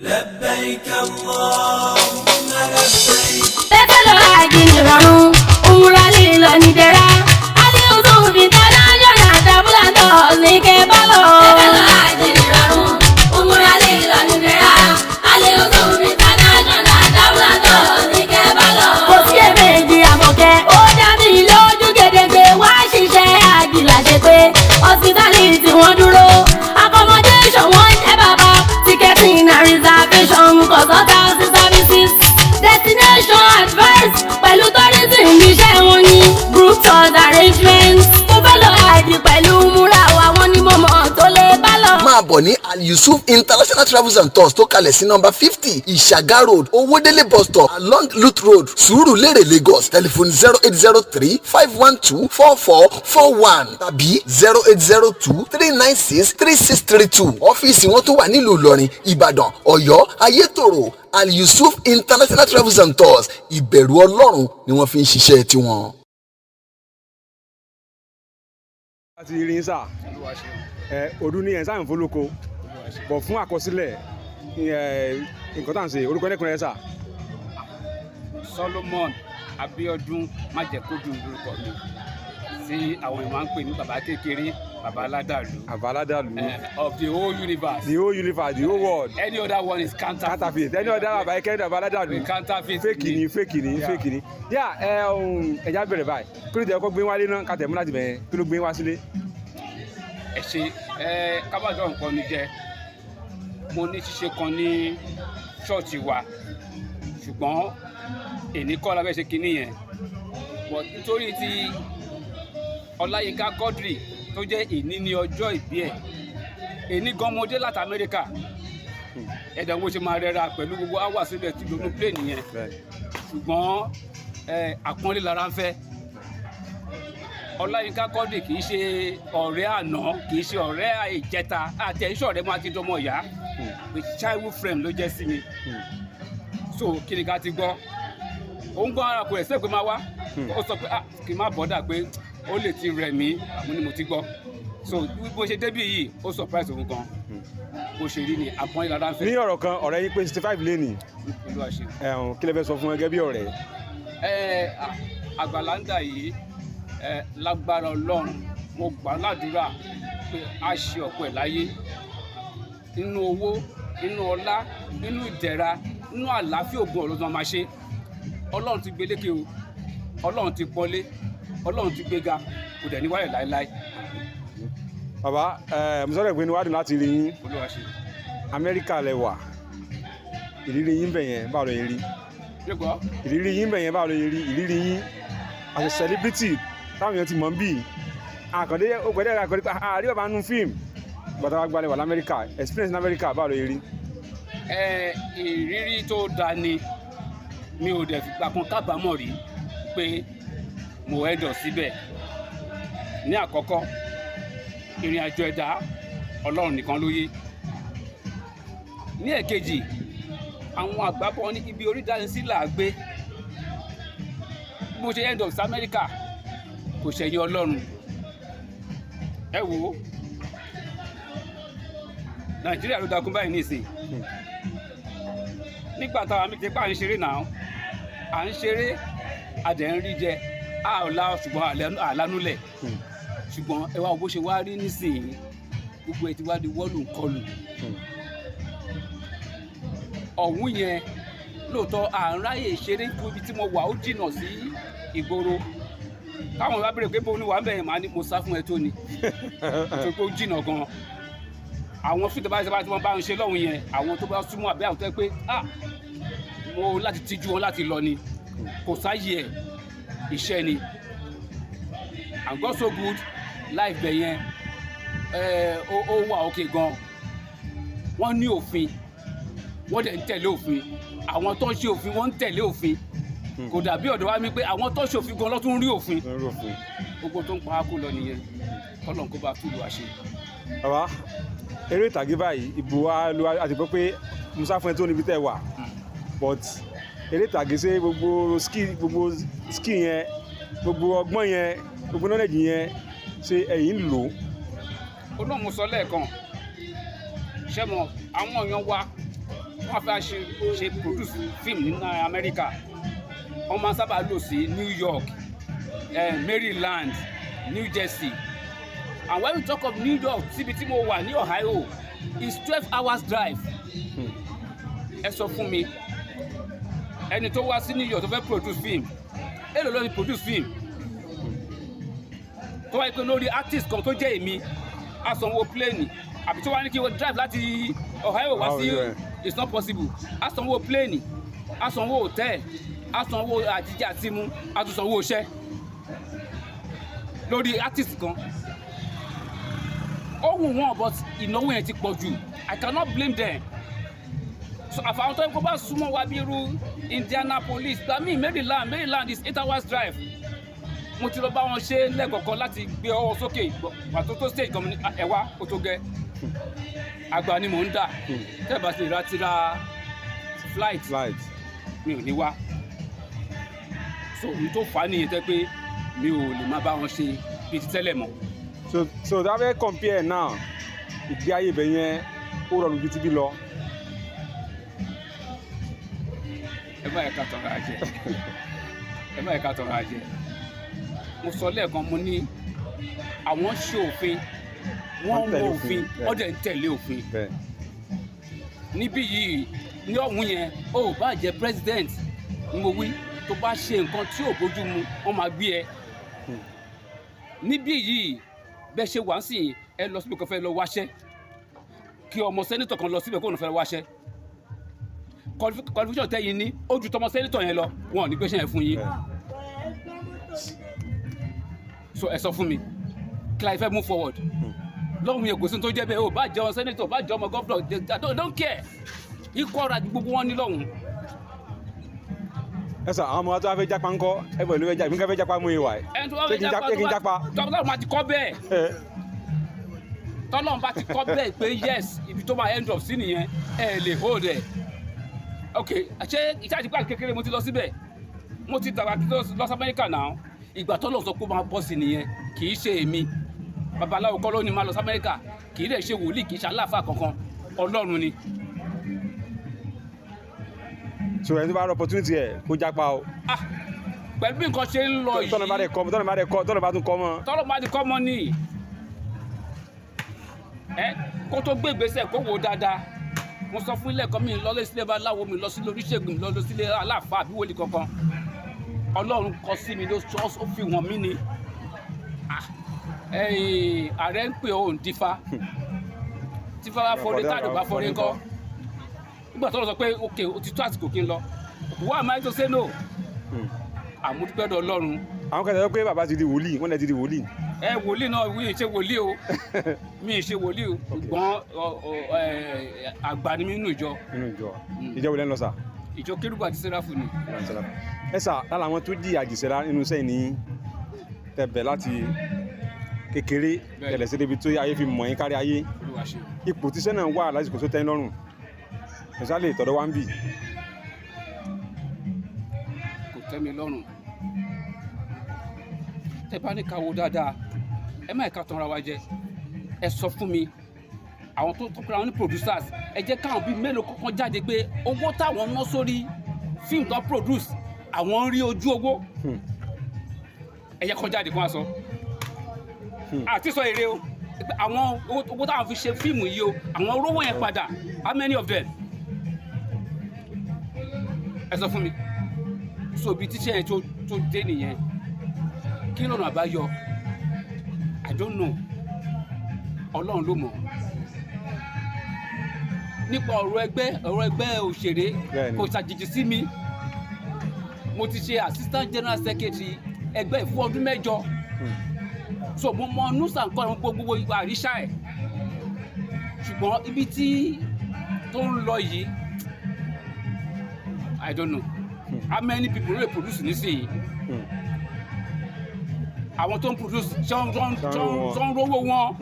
لبيك اللهم لبيك. Tẹ́tẹ́ lọ àjìnìrọ̀rùn, òmùra lílọ nìdẹ̀ra. Aliyu International Travel Tours ní kẹ́ bá lọ. Tẹ́tẹ́ lọ àjìnìrọ̀rùn, òmùra lílọ nìdẹ̀ra. Aliyu International Travel Tours ní kẹ́ bá lọ. Kò sí èméjì àmọ̀kẹ́, ó dá mi lójú gedegbe, wá ṣiṣẹ́ àjìlá ṣe pé hospitality wọ́n dúró. Accommodation wọ́n jẹ́ bàbá, ticketing and reservation, consultancy services, destination advice pẹ̀lú tourism, iṣẹ́ wọn ní group tours arrangements. Mo fẹ́ lọ àjì pẹ̀lú múra wa, wọn ni mo mọ̀ tó lè bá lọ. Máa bọ̀ ní Al Yusuf International Travels and Tours tó kalẹ̀ sí nọ́mbà 50, Ìṣàgá Road, Owódélé Bus Stop, along Lut Road, Sùúrùlérè, Lagos. Telephone 08035124441 tàbí 08023963632. Ọ́fíìsì wọn tó wà nílùú Ìlọrin, Ìbàdàn, Ọ̀yọ́, Ayétòrò. Al Yusuf International Travels and Tours, ìbẹ̀rù Ọlọ́run ni wọ́n fi ń ṣiṣẹ́ tiwọn. Láti rí yín sà ẹ, ọdún ní ẹ̀ sáà ń fọlọ́kọ bọ̀ fún àkọsílẹ̀ ẹ, nǹkan tá à ń ṣe, orúkọ ẹlẹ́kùnrin sà. Solomon Abiodun Májẹ̀kódùn lórúkọ mi, tí àwọn èèyàn máa ń pè ní bàbá kékeré, bàbá aládàlú. Bàbá aládàlú. Of the whole universe. The whole universe, the whole world. Any other one is counterfeit. Counterfeit. Any other bàbá kékeré, bàbá aládàlú, counterfeit. Fake ni, fake ni. Yeah. Fake ni. Yà ẹ, ẹja bẹ̀rẹ̀ báyìí. Kí ló dé ọkọ gbé wálé náà kàtẹ́ mú láti bẹ̀rẹ̀? Kí ló gbé wá sílé? Ẹ ṣe ẹ kábàjọ nǹkan mi jẹ. Mo ní ṣíṣe kan ní ṣọ́ọ̀ṣì wa, ṣùgbọ́n èní kọ́ la fẹ́ ṣe kinní yẹn, but nítorí ti Ọláyínká Quadri tó jẹ́ èní ní ọjọ́ ìbí ẹ̀, èní gan mo dé láti Amẹ́ríkà. Ẹ̀dá wo ṣe máa rẹra pẹ̀lú gbogbo hours sílẹ̀ tí lónú plane yẹn, ṣùgbọ́n ẹ àpọ́nlé lára ń fẹ́. Ọláyínká Quadri kì í ṣe ọ̀rẹ́ àná, kì í ṣe ọ̀rẹ́ ìjẹta àti ẹ̀yìn ọ̀rẹ́ máa ti dọmọ ìyá, a childhood friend ló jẹ́ sí mi. So kí ni ká ti gbọ́? Òun gbọ́ ara kò ẹ̀ sẹ́ pé máa wá. Ó sọ pé, ah, kí n má bother, pé ó lè ti rẹ̀ mí. Àmọ́ ni mo ti gbọ́, so bó ṣe débí yìí, ó surprise òun gan. Bó ṣe rí ni, àpọ́nlé lára ń fẹ́. Ní ọ̀rọ̀ kan, ọ̀rẹ́ yín pé 65 lénìí. Olúwa ṣe. Ẹ̀hún, kí lẹ fẹ́ sọ fún ẹ gẹ́gẹ́ bí ọ̀rẹ́? Ẹ àgbàlá ń dà yìí ẹ, lágbára Ọlọ́run, mo gbà á ládùúrà pé a ṣe ọ̀pọ̀ ẹ̀ láyé, nínú owó, nínú ọlá, nínú ìdẹ̀ra, nínú àlàáfíà. Ògùn ọ̀rọ̀ tó máa ṣe, Ọlọ́run ti gbélékè o, Ọlọ́run ti pọ́nlé, Ọlọ́run ti gbéga, kò dẹ̀ ní wáyọ̀ láéláé. Bàbá ẹ, mo sọ̀rọ̀ ìpinnu wádùn láti rí yín. Olúwa ṣe. Amẹ́ríkà lẹ wà. Ìrírí yín bẹ̀ yẹn, báwo ló yẹ rí? Yóò. Ìrírí yín bẹ̀ yẹn, báwo ló yẹ rí? Ìrírí yín as a celebrity táwọn èèyàn ti mọ̀ ń bì àkàndé ó gbẹ́dẹ́ àkàndé pé àrí bàbá nínú fíìmù bàtà wà gbalẹ̀ wà lamẹ́ríkà. Experience ní Amẹ́ríkà, báwo ló yẹ rí? Ẹ ìrírí tó dáa ni. Mi ò dẹ̀ fìgbà kan kábàámọ̀ rí pé mo ẹ̀dọ̀ síbẹ̀. Ní àkọ́kọ́, ìrìn àjò ẹ̀dá, Ọlọ́run nìkan ló yé. Ní ẹ̀kejì, àwọn àgbàbọ̀ ní ibi orí dání sí là á gbé. Bí mo ṣe end up sí Amẹ́ríkà, kò ṣẹ̀yìn Ọlọ́run. Ẹ wò ó, Nàìjíríà ló dákún báyìí nísìn. Nígbà táwa mi ti pa, à ń ṣeré náà, à ń ṣeré, a dẹ̀ ń rí jẹ, a ò la, ṣùgbọ́n àlánúlẹ̀. Ṣùgbọ́n ẹ wá wo bó ṣe wá rí nísìnyí, gbogbo ẹ ti wá di wọ́ọ̀lù nkọlù ọ̀hún yẹn. Lóòótọ́, à ń ráyè ṣeré kú. Ibi tí mo wà, ó jìnnà sí ìgboro. Táwọn bá béèrè pé bó ni wà ń bẹ̀yẹn, màá ní mo sá fún ẹ tó ni, tó pé ó jìnnà gan. Àwọn fíìtì bá ṣe bá tí wọ́n bá ń ṣe lọ́hùn yẹn, àwọn tó bá súnmọ́ àbí àwọn tó yẹ pé, ah, mo láti tijú wọn láti lọ ni, kò sáyè ẹ̀, iṣẹ́ ni. And God so good, life bẹ̀ yẹn ẹ, ó wà òkè gan. Wọ́n ní òfin, wọ́n dẹ̀ ń tẹ̀lé òfin. Àwọn tó ń ṣe òfin, wọ́n ń tẹ̀lé òfin. Kò dàbí ọ̀dọ̀ wa mi pé àwọn tó ń ṣe òfin gan ló tún rí òfin. Gbogbo tó ń pa á kó lọ nìyẹn. Kọ́lọ́n kó bá túlù wá ṣe. Bàbá, eré ìtàgé báyìí, ìbò wa ló àti gbọ́ pé musa fún ẹ tó níbi tẹ́ wà, but eré ìtàgé, ṣe gbogbo skill yẹn, gbogbo ọgbọ́n yẹn, gbogbo knowledge yẹn, ṣe ẹ̀yin ń lò ó? Olóhùn sọ lẹ́ẹ̀kan, ṣé mo àwọn èèyàn wa Wọ́n fẹ́ ṣe produce film ní Amẹ́ríkà, wọ́n máa ń sábà lò sí New York, Maryland, New Jersey. And when we talk of New York síbi tí mo wà ní Ohio is 12 hours drive. Ẹ sọ fún mi, ẹni tó wá sí New York tó fẹ́ produce film, èló ló fi produce film? Tó wáyé pé lórí artist kan tó jẹ́ èmi, a sanwó plane, àbí tó wá ní kí wọ́n drive láti Ohio wá sí, it's not possible. A sanwó plane, a sanwó hotel, a sanwó àjíjẹ àti mu, a tún sanwó iṣẹ́ lórí artist kan. Ó wù wọ́n, but ìnáwó yẹn ti pọ̀ jù. I cannot blame them. So àfàwọn tó yẹ kó bá súnmọ́ wa bí irú Indianapolis, gba mí Maryland. Maryland is 8 hours drive. Mo ti lọ bá wọn ṣe lẹ́ẹ̀kọ̀kan láti gbé ọwọ́ sókè. Pàtó tó stage kan ní ẹ̀wá ó tó gẹ́, àgbà ni mò ń dà. Tẹ́ ẹ bá ti ra ti ra flight, flight, mi ò ní wá. So ohun tó fà á nìyẹn tẹ́ pé mi ò lè má bá wọn ṣe bíi ti tẹ́lẹ̀ mọ́. So that way, compare now, ìgbé ayé ibẹ̀ yẹn, ó rọrùn ju tibí lọ? Ẹ má yẹ ká tọrọ àjẹ, ẹ má yẹ ká tọrọ àjẹ. Mo sọ lẹ́ẹ̀kan, mo ní àwọn ṣe òfin, wọ́n Wọ́n tẹ̀lé mọ òfin, òfin, wọ́n dẹ̀ ń tẹ̀lé òfin. Níbí yìí, ní ọ̀hún yẹn, ó bá jẹ́ president ni mo wí, tó bá ṣe nǹkan tí ò bójú mu, wọ́n máa gbé ẹ. Níbí yìí, bẹ́ẹ̀ ṣe wà ń sìn, ẹ lọ síbi kan fẹ́ lọ wáṣẹ́, kí ọmọ senator kan lọ síbẹ̀ kó òun fẹ́ lọ wáṣẹ́, qualification tẹ́yìn ní ó ju tọmọ senator yẹn lọ, wọn ò ní gbéṣẹ́ yẹn fún yín. So ẹ sọ fún mi, kí la fẹ́ move forward lọ́hùn yẹn? Kò sí ní tó jẹ́ bẹ́ẹ̀. O bá jẹ́ ọmọ senator, bá jẹ́ ọmọ governor, I don't care. Ikú ọ̀rọ̀ àti gbogbo wọn ní lọ́hùn. Ẹ sọ àwọn ọmọ wa tó wá fẹ́ jápa ńkọ́? Ẹ bọ̀ ló fẹ́ jápa, ìmúkẹ́ fẹ́ jápa mú ìwà ẹ̀. Ẹni tó bá Ṣé fẹ́ kí n jápa, ṣé kí n jápa? Tọ́lọ́run máa ti kọ́ bẹ́ẹ̀, tọ́lọ́run bá ti kọ́ bẹ́ẹ̀ pé yes, ibi tó máa end up sí nìyẹn, ẹ lè hold ẹ̀. Ok, ṣé iṣẹ́ àti pàṣẹ kékeré mo ti lọ síbẹ̀, mo ti dàgbà kí tó lọ sí Amẹ́ríkà náà. Ìgbà tọ́lọ́run sọ pé ó máa bọ́ sí nìyẹn. Kì í ṣe èmi, babaláwo kọ́ ló ní máa lọ sí Amẹ́ríkà, kì í lè ṣe wòlíì, kì í ṣe aláàfáà kankan, Ọlọ́run ni. So ẹni tó bá rọ opportunity ẹ, kó jápa o. Ah, pẹ̀lú bí nǹkan ṣe ń lọ yìí. Tọ́nà bá dẹ̀ kọ́, tọ́nà bá dẹ̀ kọ́, tọ́nà bá tún kọ́ mọ́. Tọ́lọ́ bá ti kọ́ mọ́ ní ẹ, kó tó gbé ìgbésẹ̀, kó wò ó dáadáa. Mo sọ fún ilé ẹ̀kọ́ mi, lọ sílé babaláwo, mi lọ sílé oníṣègùn, mi lọ sílé aláàfáà àbí wòlíì kankan. Ọlọ́run kọ sí mi ló sọ, ó fi wọ̀n mí ni. Ah, ẹ̀yìn ààrẹ ń pè ó ń dífá, tífá bá fọre, táàdù bá fọre ńkọ́? Nígbà tó lọ sọ pé ok, ó ti tó àsìkò kí n lọ, who am I to say no? Àmúdúpẹ́dọ̀ Ọlọ́run. Àwọn kan sọ pé bàbá ti di wòlíì, wọ́n lè ti di wòlíì. Ẹ wòlíì náà wí ṣe wòlíì o, mi ì ṣe wòlíì o, ṣùgbọ́n àgbà ni mí nínú ìjọ. Nínú ìjọ, ìjọ wo lẹ́ ń lọ sà? Ìjọ Kérúbù àti Séráfù ni. Ẹ sà, lára àwọn tó jìyà jìṣẹ́ra nínú sẹ́yìn ní tẹ̀bẹ̀ láti kékeré tẹ̀lẹ̀ sí débi tó ayé fi mọ̀ yín kárí ayé. Olúwa ṣe. Ipò tíṣẹ́ náà wà lásìkò tó tẹ́ yín lọ́rùn, especially tọ̀dọ̀ wa ń bì? Kò tẹ́ mi lọ́rùn. Tẹ́ bá ní ká wo dáadáa, ẹ má ẹ̀ka tanra wa jẹ. Ẹ sọ fún mi, àwọn tó kúra wọn ní producers, ẹ jẹ́ káwọn bíi mélòó kọ́kọ́ jáde pé owó táwọn ná sórí fíìmù tó produce, àwọn ń rí ojú owó. Ẹ jẹ́ kó jáde kó wá sọ àti sọ èrè o, pé àwọn owó táwọn fi ṣe fíìmù yìí o, àwọn rówó yẹn padà. How many of them? Ẹ sọ fún mi. So ibi tíṣẹ́ yẹn tó dé nìyẹn. Kí lọ́nà àbáyọ? I don't know, Ọlọ́run ló mọ̀. Nípa ọ̀rọ̀ ẹgbẹ́ òṣèré, kò ṣàjèjì sí mi. Mo ti ṣe assistant general secretary ẹgbẹ́ fún ọdún 8, so mo mọ nusa nǹkan gbogbo àríṣà ẹ̀. Ṣùgbọ́n ibi tí tó ń lọ yìí, I don't know how many people ló lè produce nísìnyí. Àwọn tó ń produce, ṣé wọ́n ń rówó wọn?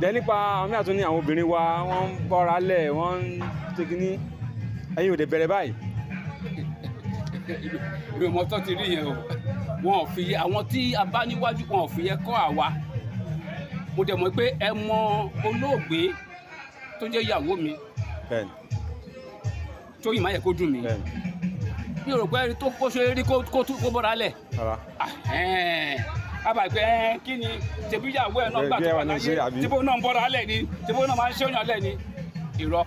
Dẹ́ nípa àwọn mìíràn tún ní àwọn obìnrin wa, wọ́n ń bọ́ra lẹ̀, wọ́n ń ṣe kínní, ẹ̀yin ò dé bẹ̀rẹ̀ báyìí. Ìwé mọ́tò ti rí yẹn o, wọn ò fi yẹ àwọn tí a bá níwájú, wọn ò fi yẹ kọ́ àwa. Mo dẹ̀ mọ̀ pé ẹ mọ olóògbé tó jẹ́ ìyàwó mi. Bẹ́ẹ̀ni. Tóyìn má yẹ kó dùn mí. Bẹ́ẹ̀ni. Mi ò rò pé ẹni tó kó ṣe rí kó bọ́ra lẹ̀. Rárá. Àbá pé ẹ kí ni tẹ̀bí ìyàwó ẹ̀ náà gbà Bẹ́ẹ̀, bí tó ẹ wà wà náà ṣe, láyé àbí? tìbó náà ń bọ́ra lẹ̀ ni, tìbó náà máa ń ṣèyàn lẹ̀ ni. Irọ́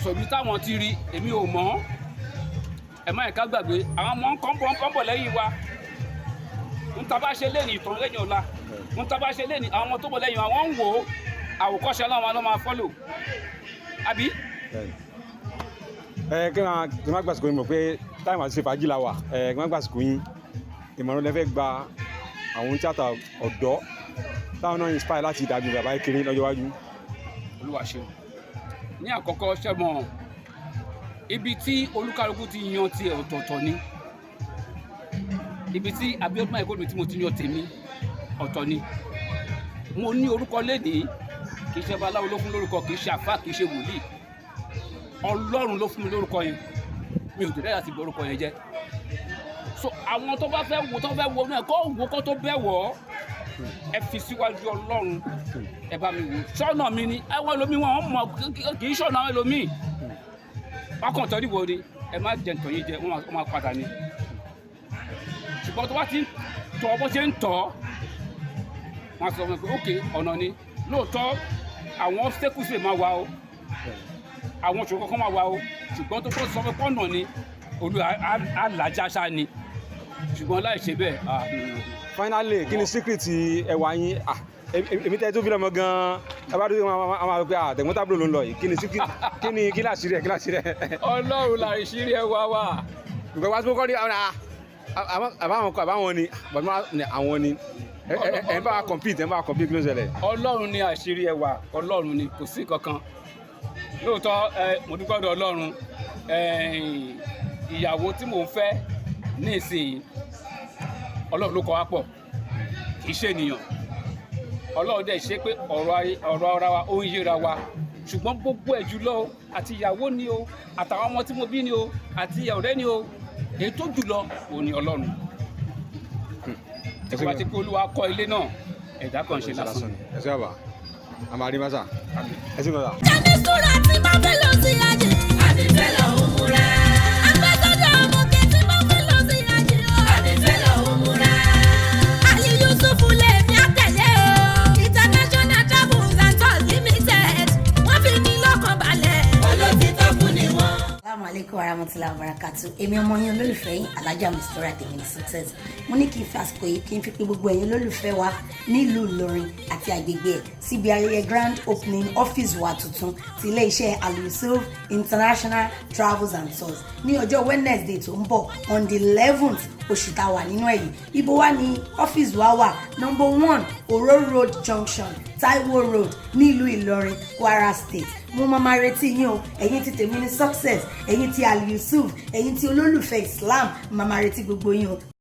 sọ̀bí táwọn ti rí, èmi ò mọ̀. Ẹ má yẹ ká gbàgbé àwọn ọmọ ń kọ́ ń bọ̀ lẹ́yìn wa. Ń ta bá ṣe lẹ́ni ìtàn lẹ́yìn ọ̀la, ń ta bá ṣe lẹ́ni àwọn ọmọ tó bọ̀ lẹ́yìn wa, wọ́n ń wò ó, àwòkọ́ṣe ọlọ́run ló máa fọ́lò, àbí? Bẹ́ẹ̀ni. Ẹ kí wọn gbàsìkò yín, mọ̀ pé time àti ṣe fàájì la wà. Ẹ kí wọn gbàsìkò yín, ìmọ̀ràn lẹ́fẹ̀ẹ́ gba àwọn tíátà ọ̀dọ́ táwọn náà inspire láti dàbí bàbá kékeré lọ́jọ́ iwájú. Olúwa ṣeun. Ní àkọ́kọ́, ṣẹ́mọ̀ ibi tí olúkálukú ti yan tiẹ̀ ọ̀tọ̀ọ̀tọ̀ ni. Ibi tí Abíọ́dún Máyẹ̀kọ́dùn tí mo ti yan tèmi ọ̀tọ̀ ni. Mo ní orúkọ lénìí, kì í ṣe babaláwo ló fún lórúkọ, kì í ṣe àfáà, kì í ṣe wòlíì. Ọlọ́run ló fún mi lórúkọ yẹn. Mi ò dé láti bọ orúkọ yẹn jẹ́. So àwọn tó bá fẹ́ wo, tó fẹ́ wo náà, kó wo kó tó bẹ̀ wọ́, ẹ fi síwájú Ọlọ́run. Ẹ bá mi wò sọ́nà mi ni ẹ wọ́n lomi, wọn mọ̀ kì í sọ̀nà àwọn ẹlòmíì wọn kàn tọ́ níbo ni. Ẹ má jẹ ntọ̀ yín jẹ, wọ́n máa padà ni. Ṣùgbọ́n tó bá ti ń tọ́ bó ṣe ń tọ́, wọ́n á sọ fún mi pé ok, ọ̀nà ni lóòótọ́. Àwọn obstacles lè máa wà o, àwọn ìṣòro kankan máa wà o, ṣùgbọ́n tó kọ́ sọ fún pọ́nà ni olú àlàjáṣá ni. Ṣùgbọ́n láì ṣe bẹ́ẹ̀, ah. Finally, kí ni secret ẹwà yín? Ah, èmi tẹ́ tó fi lọ́mọ gan-an, ẹ bá dúró, wọn máa pé ah, tẹ̀gbọ́n-tàbúrò ló ń lọ yìí. Kí ni secret? Kí ni kí láṣìírí ẹ̀? Kí láṣìírí ẹ̀? Ọlọ́run la ìṣírí ẹ wá wà. Nǹkan wá sí kọ́kọ́ ní àwọn àbáwọn kọ àbáwọn ni bàbá ní àwọn ni ẹ ẹ ẹ ń bá wa compete, ẹ ń bá wa compete. Kí ló ń ṣẹlẹ̀? Ọlọ́run ni àṣírí ẹwà, Ọlọ́run ni, kò sí kankan. Lóòótọ́ ẹ, mo dúpẹ́ ọ̀dọ̀ Ọlọ́run. Ẹ, ìyàwó tí mò ń fẹ́ ní ìsìn, Ọlọ́run ló kọ wá pọ̀, kì í ṣe ènìyàn. Ọlọ́run dẹ̀ ṣe pé ọ̀rọ̀ ara wa ó ń yéra wa. Ṣùgbọ́n gbogbo ẹ̀ jùlọ o, àti ìyàwó ni o, àtàwọn ọmọ tí mo bí ni o, àti ọ̀rẹ́ ni o, èyí tó jùlọ òun ni Ọlọ́run. Tí kò bá ti pé Olúwa kọ́ ilé náà, ẹ̀dá kan ṣe lásán. Ẹ ṣe bàbá, a máa rí masa. Ẹ ṣe bàbá. Jẹ́mi súra tí mo fẹ́ lọ sí ajé. Àti fẹ́ lọ umura. Ambassador ọmọge tí mo fẹ́ lọ sí ajé o. Àti fẹ́ lọ umura. Ali Yusuf lè mi àtẹ̀lé o. International Travels and Tours Limited. Wọ́n fi ní lọ́kàn balẹ̀. Olótìtọ́ fún ni wọ́n. Assalamu alaikum warahmatullahi wabarakatuh. Èmi ọmọ yín olólùfẹ́ yín, Alhaja Mistura Tèmi Success. Mo ní kí n fi àsìkò yìí kí n fi pé gbogbo ẹ̀yin olólùfẹ́ wa nílùú Ìlọrin àti àgbègbè ẹ̀ síbi ayẹyẹ grand opening ọ́fíìsì wa tuntun ti ilé-iṣẹ́ Al Yusuf International Travels and Tours ní ọjọ́ Wednesday tó ń bọ̀, on the 11th oṣù tá a wà nínú ẹ̀ yìí. Ibo wa ní ọ́fíìsì wa wà? Number 1 Oro Road Junction, Taiwo Road, nílùú Ìlọrin, Kwara State. Mo máa retí yín o. Ẹ̀yin ti tèmi ní Success, ẹ̀yin ti Al Yusuf, ẹ̀yin ti olólùfẹ́ Islam, máa retí gbogbo yín o.